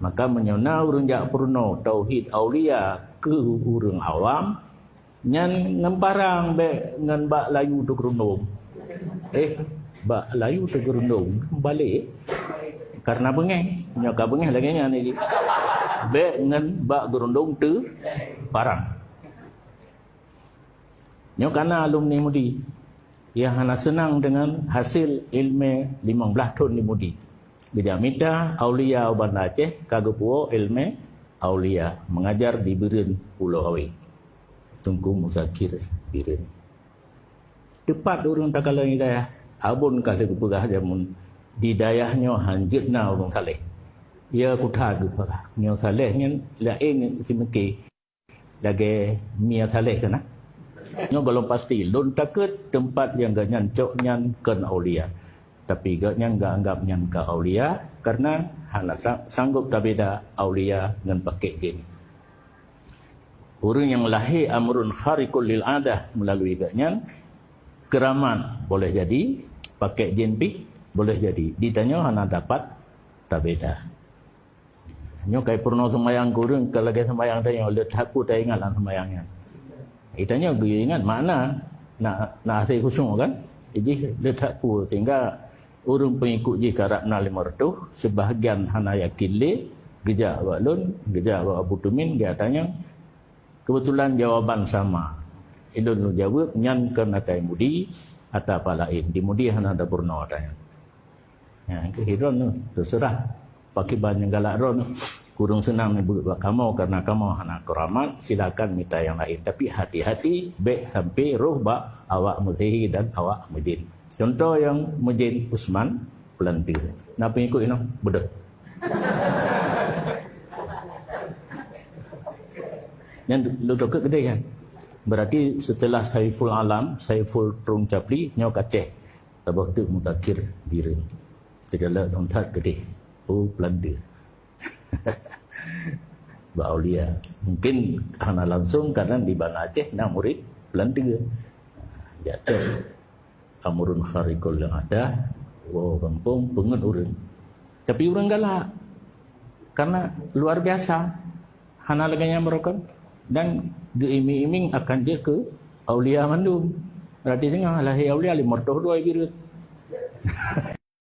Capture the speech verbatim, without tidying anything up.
Maka meunyoe na ureuëng jak peurunoe tauhid aulia keu ureuëng awam, nyan ngon parang bék ngon bak layu teugeurundong. Eh, bak layu teugeurundong, balek. Karena beungéh, nyoe ka beungéh lagée nyan lagi. Bék ngon bak geurundong teu parang. Nyoe kana alumni Mudi nyang hana seunang deungon hasil iéleumé limong blaih thon di Mudi. Geujak mita aulia u Banda Aceh ka geupuwoe iéleumé aulia, meungajar di Bireuen Pulo Awe, Teungku Muzakir Bireuen. Teupat ureuëng takalon hidayah, Abon ka lheueh geupeugah jameun di dayah nyoe hanjeuet na ureuëng saleh. Ya kuthat geupeugah, nyoe saleh nyan laén simeuke lagée Mia Saleh kana. Nyoe gohlom pasti, lôn takeuet teumpat nyang geuhnyan cok nyan kon aulia. Tapi geuhnyan geuanggab nyan ka aulia karena hana ta-, sanggob tabeda aulia ngon pakek jén. Ureuëng nyang lahé amrun khariqul lil adah meulalu geuhnyan, keuramat boleh jadi, pakek jén pih boleh jadi. Di tanyoe hana dapat tabeda. Nyoe kai peurunoe seumayang keu ureuëng ka lagée seumayang tanyoe, le that peue taingat lam seumayang nyan. Di tanyoe geuyue ingat makna na, na asai khusyuk kan? Jih le that peue sehingga ureuëng peungikut jih karab na limong reutôh, seubahgian hana yakin lé, geujak bak lôn, geujak bak Abu Tumin, geujak tanyong. Keubeutulan jawaban sama. Ilôn lôn jaweueb nyan kon ata Mudi, ata pat laén. Di Mudi hana tapeurunoe ata nyan. Ya, keu droeneuh, teuseurah pakriban nyang galak droeneuh. Kureueng seunang neubeuet bak kamoe karena kamoe hana keuramat, silakan mita nyang laén. Tapi hati-hati, bék sampai roh bak awak meusihi dan awak meujén. Contoh nyang meujén Usman, peulanteu. Na peungikut inoe, beudôh. Nyan lôn tokeuet keudeh nyan. Berarti setelah Saiful Alam, Saiful Trung Capli, nyoe ka Aceh. Saboh teuk Muzakir Bireuen. Teugalak lôn that keudeh. Oh, peulanteu. Bak aulia. Mungkin hana langsung karena di Banda Aceh na murit peulanteu. Jak cok. Amrun khariqul lil adah, woe gampông peungét ureuëng. Tapi ureuëng galak. Karena luar biasa. Hana lagée nyan barokon. Dan geuiming-iming akan jeuet keu aulia mandum. Berarti singoh lahé aulia limong reutôh dua Bireuen.